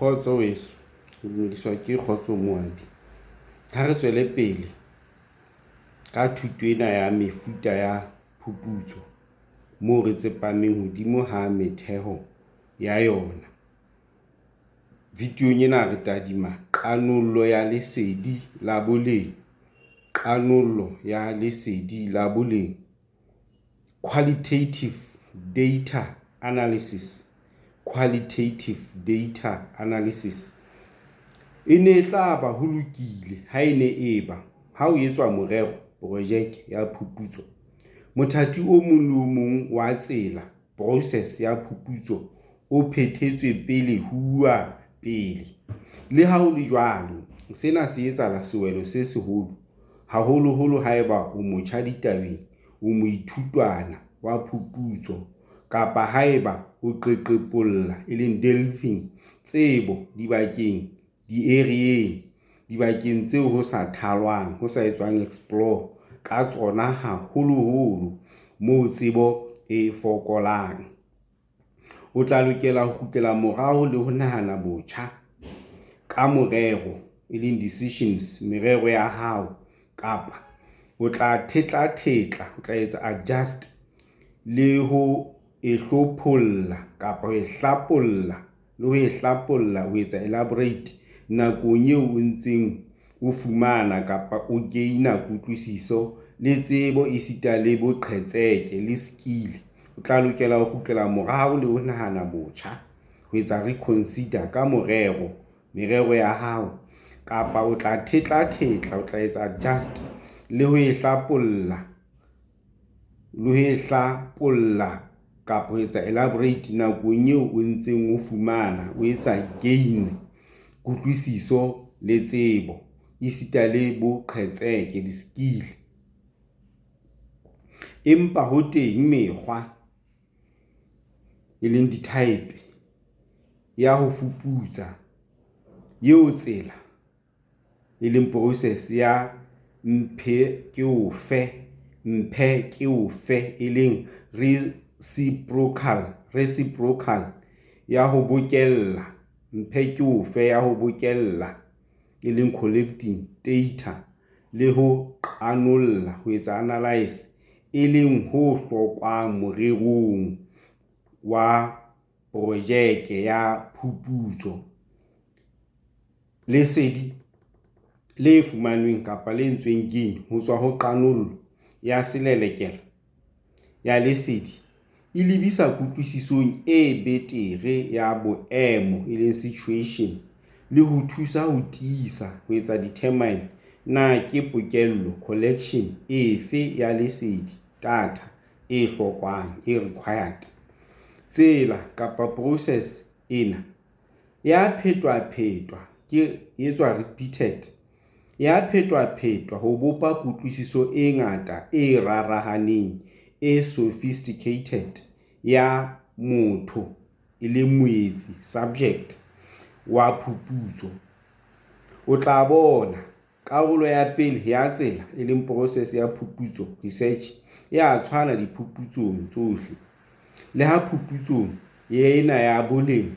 Kgotso weso, o dumediswa ke Kgotso Moabi. Ha re tswele pele ka thuto ena ya mefuta ya phuputso moo re tsepameng hodimo ha metheho ya yona. Videong ena re tadima qanollo ya lesedi la boleng, qanollo ya lesedi la boleng, qualitative data analysis, qualitative data analysis. E ne e tla ba ho lokile ha e ne eba, ha ho etswa morero, projeke, ya phuputso, mothati o mong le o mong wa tsela, process, ya phuputso o phethetswe pele ho uwa pele. Le ha ho le jwalo, sena se etsahala sewelo se seholo, haholoholo ha eba o motjha ditabeng, o moithutwana wa phuputso, kapa ha eba o qeqepolla, delving, tsebo dibakeng, diareyeng, tseo ho sa thalwang, explore, ka tsona, haholoholo moo tsebo e fokolang. O tla lokela ho kgutlela morao le ho nahana botjha ka morero, decisions, ya hao kapa o tla thetlathetla, adjust, le ho e hlopholla, elaborate, nakong eo o ntseng o fumana, gain, kutlwisiso le tsebo esita le boqhetseke, skill. O tla lokela ho kgutlela morao le ho nahana botjha, reconsider, ka morero, ya hao kapa o tla thetlathetla, adjust, le ho e hlapolla, elaborate, nakong eo o ntseng o fumana, gain, kutlwisiso le tsebo esita le boqhetseke, skill. Empa ho teng mekgwa, ditype, ya ho fuputsa, eo tsela, process, ya mphe-ke-o-fe, reciprocal, ya ho bokella, collecting, data le ho qanolla, analyse, e leng ho hlokwang morerong wa projeke ya phuputso. Lesedi le fumanweng, gain, ho tswa ho qanollo ya selelekela ya lesedi e lebisa kutlwisisong e betere ya boemo, situation, le ho thusa ho tiisa, determine, na ke pokello, collection, efe ya lesedi, data, e hlokwang, required. Tsela kapa process ena e a phetwaphetwa, repeated, ho bopa kutlwisiso e ngata, e rarahaneng, e sophisticated, ya motho, moetsi, subject, wa phuputso. O tla bona, karolo ya pele ya tsela, process, ya phuputso, research, e a tshwana diphuputsong tsohle, le ha phuputsong ena ya boleng,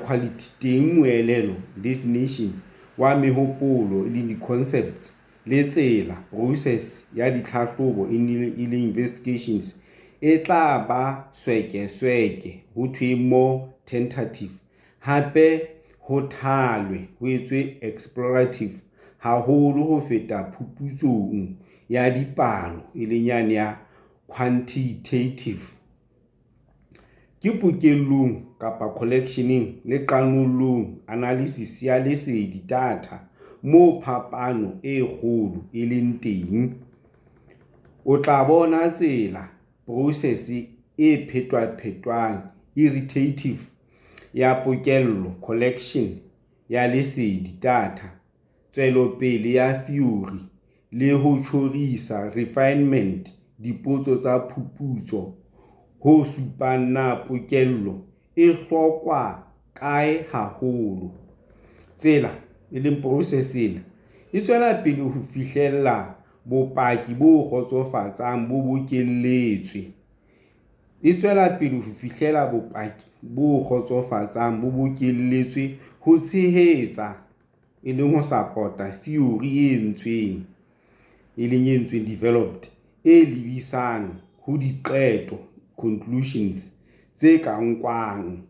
quality, teng moelelo, definition, wa mehopolo, concepts, le tsela, process, ya ditlhahlobo, investigations, e tla ba swekesweke, more tentative, hape ho thalwe, explorative, haholo ho feta phuputsong ya dipalo, quantitative. Ke pokellong collectioneng le qanollong analysis, ya lesedi, data, moo phapano e kgolo e leng teng. O tla bona tsela, process, e phetwaphetwang, iterative, ya pokello, collection, ya lesedi, data, tswelopele ya theori le ho tjhorisa, refinement, dipotso tsa phuputso, ho supang na pokello e hlokwa kae haholo. Tsela, process, ena e tswela pele ho fihlela bopaki bo kgotsofatsang bo bokelletswe. E tswela pele ho fihlela bopaki bo kgotsofatsang bo bokelletswe ho tshehetsa, e leng ho support-a, theory e entsweng, e leng e entsweng, developed, e lebisang ho diqeto, conclusions, tse ka nkwang,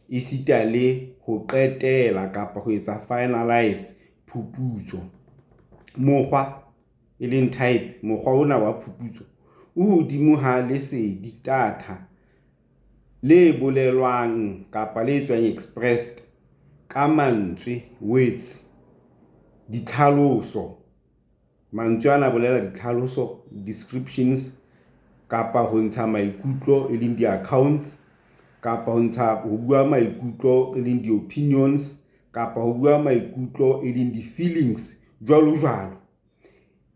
esita le ho qetela kapa ho etsa finalize, phuputso. Mokgwa, e leng type, mokgwa ona wa phuputso o hodimo ha lesedi, data, le bolelwang kapa le etswang, expressed, ka mantswe, words, ditlhaloso, mantswe ana a bolela ditlhaloso, descriptions, kapa ho ntsha maikutlo, e leng di-accounts, kapa ho ntsha ho bua maikutlo, e leng di-opinions, kapa ho bua maikutlo, e leng di-feelings, jwalo jwalo.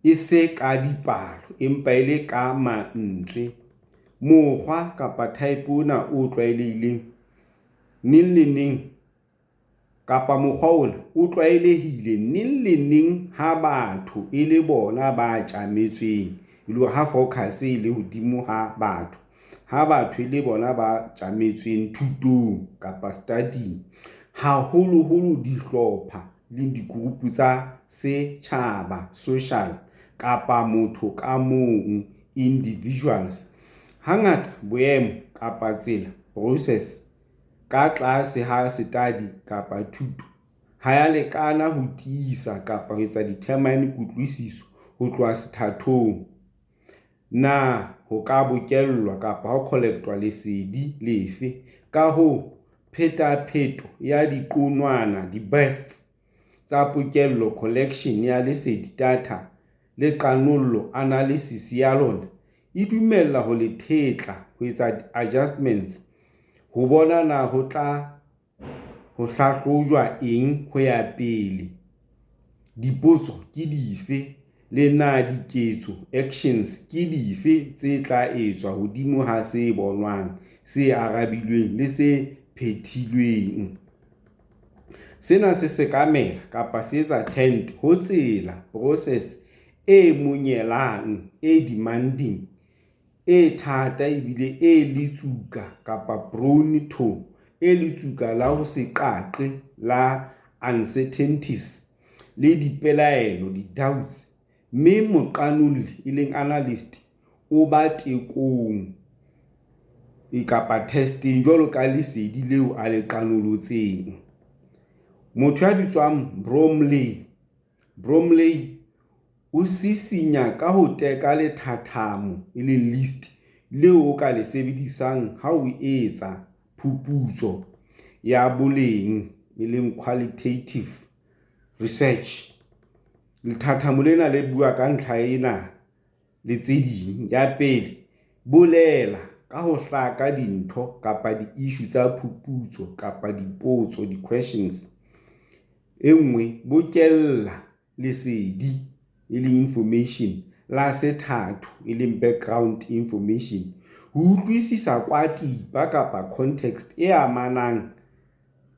E se ka dipalo, empa e le ka mantswe. Mokgwa kapa type ona o tlwaelehileng neng le neng kapa mokgwa ona o tlwaelehile neng le neng ha batho e le bona ba tjametsweng, e le hore ha focus e le hodimo ha batho, ha batho e le bona ba tjametsweng thutong kapa study-ing, haholoholo dihlopha, leng di-group tsa setjhaba, social, kapa motho ka mong, individuals. Hangata boemo kapa tsela, process, ka tlase ho setadi kapa thuto ha ya lekana ho tiisa kapa ho etsa determine kutlwisiso ho tloha sethathong. Na ho ka bokellwa kapa ho collectwa lesedi lefe? Ka hoo, phetapheto ya diqonwana, di-bursts, tsa pokello, collection, ya lesedi, data, le qanollo, analysis, ya lona, e dumella ho le thetla, ho etsa adjustments, ho bona na ho tla hlahlojwa eng ho ya pele, dipotso ke dife, le na diketso, actions, ke dife tse tla etswa hodimo ha se bonwang, se arabilweng, le se phethilweng. Sena se sekamela kapa se etsa tend ho tsela, process, e monyelang, e demanding, e thata ebile e letsiaka kapa prone to, e letsiaka la ho se qaqe, la uncertainties, le dipelaelo, doubts, mme moqanolli, e leng analyst, o ba tekong kapa testeng jwalo ka lesedi leo a le qanolotseng. Motho ya bitswang Bromley, Bromley o sisinya ka ho teka lethathamo, e leng list, leo o ka le sebedisang ha o etsa phuputso ya boleng, e leng qualitative research. Lethathamo lena le bua ka ntlha ena le tse ding. Ya pele, bolela ka ho hlaka dintho kapa di-issue tsa phuputso kapa dipotso, di-questions. E nngwe, bokella lesedi, e leng information, la sethatho, e leng background information, ho utlwisisa kwatipa kapa context e amanang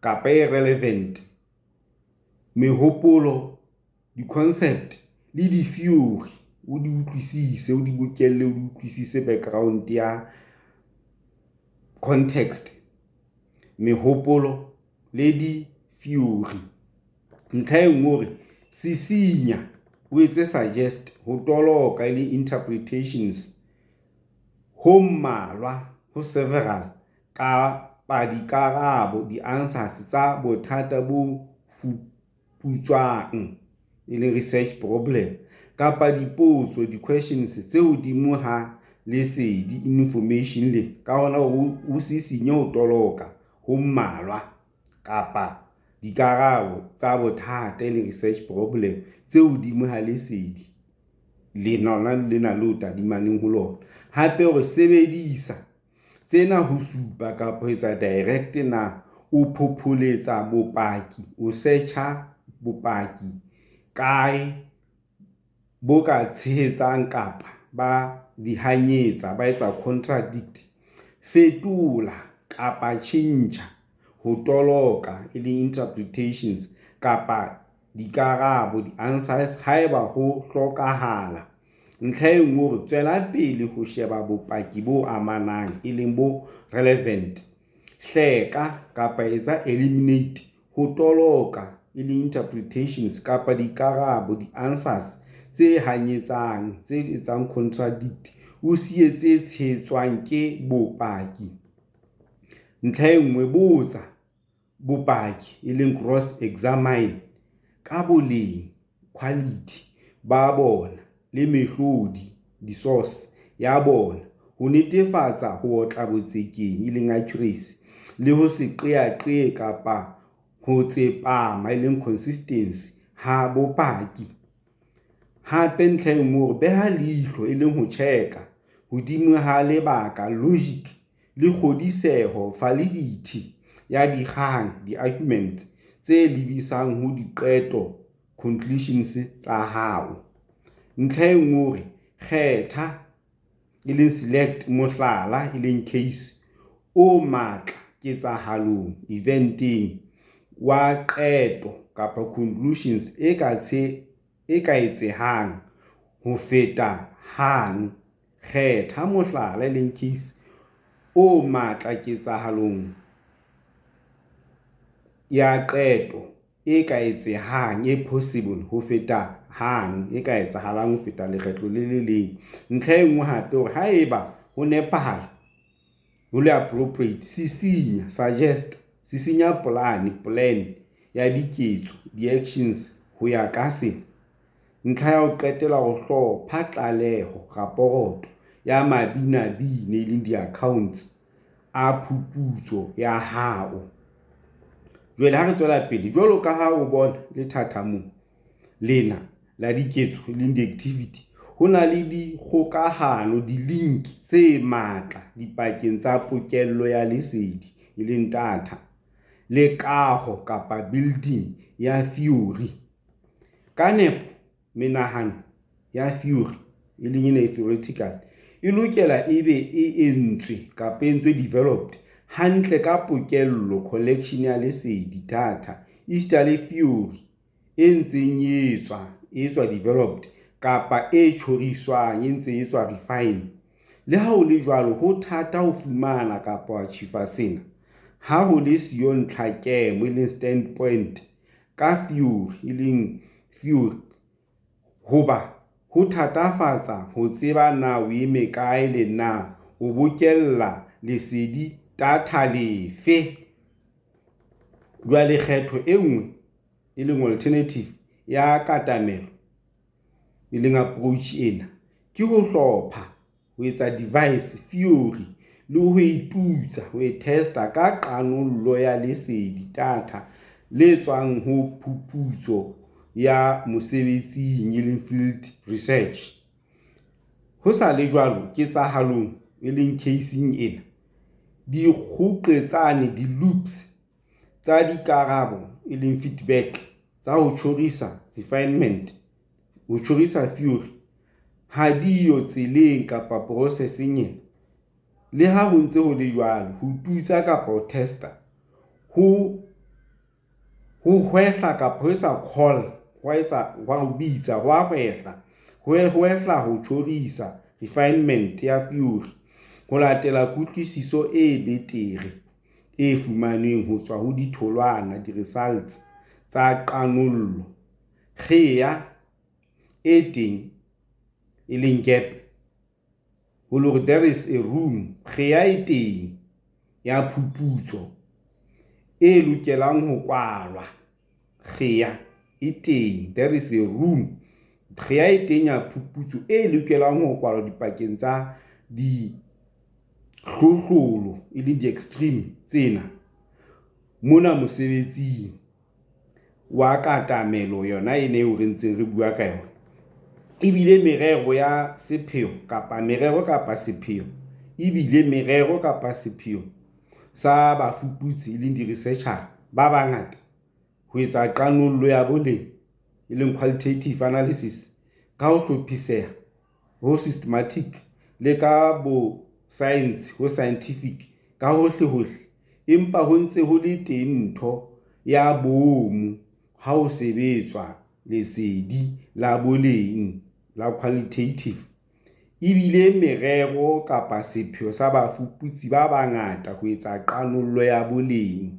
kapa e relevant, mehopolo, di-concept le ditheori o di utlwisise, o di bokelle, o di utlwisise background ya context, mehopolo le ditheori. Ntlha e nngwe hore sisinya, o etse suggest ho toloka, e leng interpretations, ho mmalwa, ho several, kapa dikarabo, di-answers, tsa bothata bo fuputswang, e leng research problem, kapa dipotso, di-questions, tse hodimo ha lesedi, information, lena. Ka hona hore o sisinye ho toloka ho mmalwa kapa dikarabo tsa bothata, e leng research problem, tse hodimo ha lesedi lena lona lena leo tadimaneng ho lona. Hape hore sebedisa tsena ho supa kapa ho etsa direct na o phopholetsa bopaki, o search-a bopaki kae bo ka tshehetsang kapa ba di hanyetsa, ba etsa contradict. Fetola kapa tjhentjha ho toloka, e leng interpretations, kapa dikarabo, di-answers, haeba ho hlokahala. Ntlha e nngwe hore tswela pele ho sheba bopaki bo amanang, e leng bo relevant. Hleka kapa etsa eliminate ho toloka, e leng interpretations, kapa dikarabo, di-answers, tse hanyetsang, tse etsang contradict, o siye tse tshehetswang ke bopaki. Ntlha e nngwe, botsa bopaki, e leng cross examine, ka boleng, quality, ba bona le mehlodi, di-source, ya bona ho netefatsa ho otla botsekeng, e leng accuracy, le ho se qeaqee kapa ho tsepama, e leng consistency, ha bopaki. Hape ntlha e nngwe hore beha leihlo, e leng ho check-a hodima ha lebaka, logic, le kgodiseho, validity, ya dikgang, di-arguments, tse lebisang ho diqeto, conclusions, tsa hao. Ntlha e nngwe hore kgetha, e leng select, mohlala, e leng case, o matla ketsahalong, event-eng, wa qeto kapa conclusions e ka etsehang ho feta hang. Kgetha mohlala, e leng case, o matla ketsahalong ya qeto e ka etsehang, e possible, ho feta hang, e ka etsahalang ho feta lekgetlo le le leng. Ntlha e nngwe hape hore haeba ho nepahala, ho le appropriate, sisinya, suggest, sisinya polane, plan, ya diketso, di-actions, ho ya ka sena. Ntlha ya ho qetela ho hlopha tlaleho, raporoto, ya mabinabine, e leng di-accounts, a phuputso ya hao. Jwale ha re tswela pele, jwalo ka ha o bona lethathamong lena la diketso, e leng di-activity, ho na le dikgokahano, di-link, tse matla dipakeng tsa pokello ya lesedi, e leng data, le kaho kapa building ya theory. Ka nepo menahano ya theory, e leng ena e theoretical, e lokela e be e entswe kapa e entswe developed hantle ka pokello, collection, ya lesedi, data, esita le theory e ntseng e etswa, developed, kapa e tjhoriswang, e ntseng e etswa refine. Le ha ho le jwalo, ho thata ho fumana kapa ho achieva sena ha ho le siyo ntlhakemo, e leng standpoint, ka theory, e leng theory, hoba ho thatafatsa ho tseba na o eme kae, le na o bokella lesedi, data, lefe. Jwale kgetho e nngwe, e leng alternative, ya katamelo, e leng approach ena, ke ho hlopha, ho etsa devise, theory, le ho e tutsa, ho e test-a, ka qanollo ya lesedi, data, le tswang ho phuputso ya mosebetsing, e leng field research. Ho sa le jwalo, ketsahalong, e leng case-ing ena, dikgoqetsane, di-loops, tsa dikarabo, e leng feedback, tsa ho tjhorisa, refinement, ho tjhorisa theory, ha di yo tseleng kapa process-eng ena. Le ha ho ntse ho le jwalo, ho tutsa kapa ho test-a, ho hwehla kapa ho etsa call, ho etsa ho bitsa, ho a hwehla, ho hwehla ho tjhorisa, refinement, ya theory ho latela kutlwisiso e betere e fumanweng ho tswa ho ditholwana, di-results, tsa qanollo. Kgea e teng, e leng gap, ho le hore there is a room, kgea e teng ya phuputso e lokelang ho kwalwa. Kgea e teng, there is a room, kgea e teng ya phuputso e lokelang ho kwalwa dipakeng tsa dihlohlolo, e leng di-extreme tsena mona mosebetsing wa katamelo yona ena eo re ntseng re bua ka yona. Ebile merero ya sepheo kapa merero kapa sepheo ebile merero kapa sepheo sa bafuputsi, e leng di-researcher, ba bangata ho etsa qanollo ya boleng, e leng qualitative analysis, ka ho hlophiseha, ho systematic, le ka bosaense, ho scientific, ka hohlehohle, empa ho ntse ho le teng ntho ya boomo ha ho sebetswa lesedi la boleng la qualitative. E bile morero kapa sepheo sa bafuputsi ba bangata ho etsa qanollo ya boleng,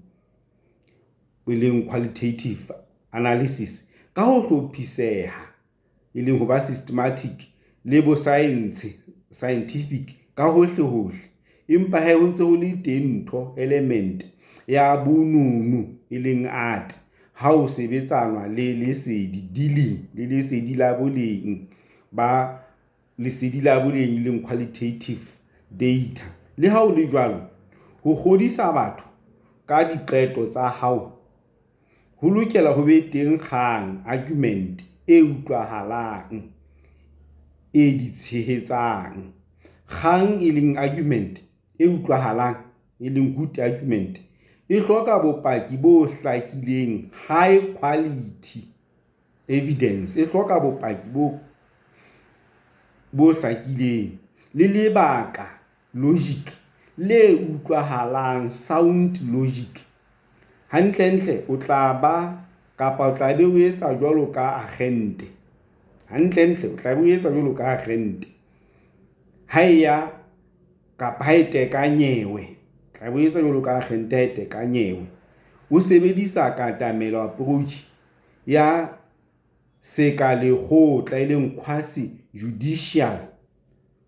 qualitative analysis, ka ho hlophiseha, ho ba systematic, le bosaense, scientific, ka hohlehohle. Empa he, ho ntse ho le teng ntho, element, ya bonono, art, ha ho sebetsanwa le lesedi, dealing le lesedi la boleng, qualitative data. Le ha ho le jwalo, ho kgodisa batho ka diqeto tsa hao, ho lokela ho be teng kgang, argument, e utlwahalang, e di tshehetsang. Kgang, argument, e utlwahalang, good argument, e hloka bopaki bo hlakileng, high quality evidence, e hloka bopaki bo hlakileng, le lebaka, logic, le utlwahalang, sound logic. Hantlentle o tla be o etsa jwalo ka akgente ha e teka nyewe, o sebedisa katamelo, approach, ya sekalekgotla, quasi-judicial,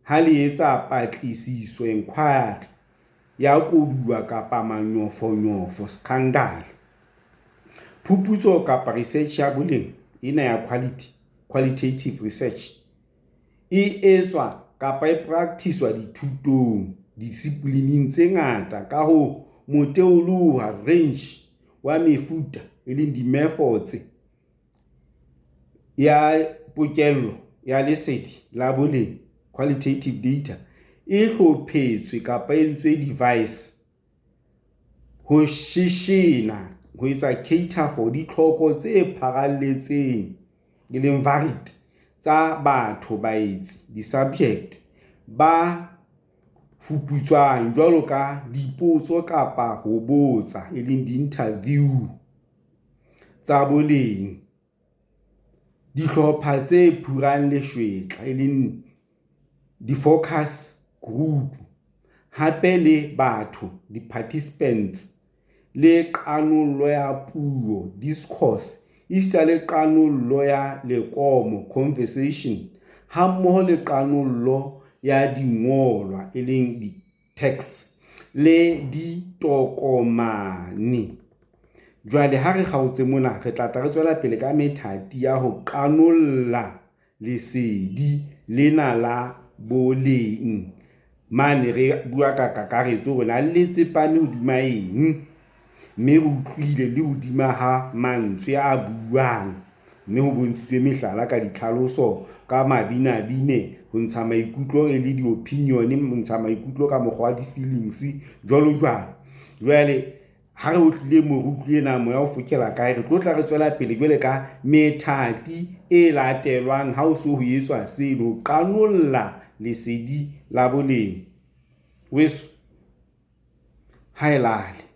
ha le etsa patlisiso, enquiry, ya koduwa kapa manyofonyofo, scandal. Phuputso kapa research ya boleng ena ya quality, qualitative research, e etswa kapa e practice-swa dithutong, disiplineng, tse ngata. Ka hoo, moteoloha, range, wa mefuta, di-methods, ya pokello ya lesedi la boleng, qualitative data, e hlophetswe kapa e entswe, devise, ho sheshena, ho etsa cater for, ditlhoko tse pharalletseng, varied, tsa batho, baetsi, di-subject, ba fuputswang jwalo ka dipotso kapa ho botsa, di-interview, tsa boleng, dihlopha tse phurang lejwetla, di-focus group, hape le batho, di-participants, le qanollo ya puo, discourse, esita le qanollo ya lekomo, conversation, hammoho le qanollo ya dingolwa, texts, le ditokomane. Jwale ha re kgaotse mona, re tla tla re tswela pele ka methati ya ho qanolla lesedi lena la boleng. Mane re bua ka kakaretso hore na le tsepame hodima eng, mme re utlwile le hodima ha mantswe a buuwang, mme ho bontshitswe mehlala ka ditlhaloso, ka mabinabine, ho ntsha maikutlo e le di-opinion, ho ntsha maikutlo ka mokgwa wa di-feelings, jwalo jwalo. Jwale ha re utlwile moo, re utlwile na moya o fokela kae, re tlo tla re tswela pele jwale ka methati e latelwang ha ho se ho etswa seno, ho qanolla lesedi la boleng. Weso, ha e lale.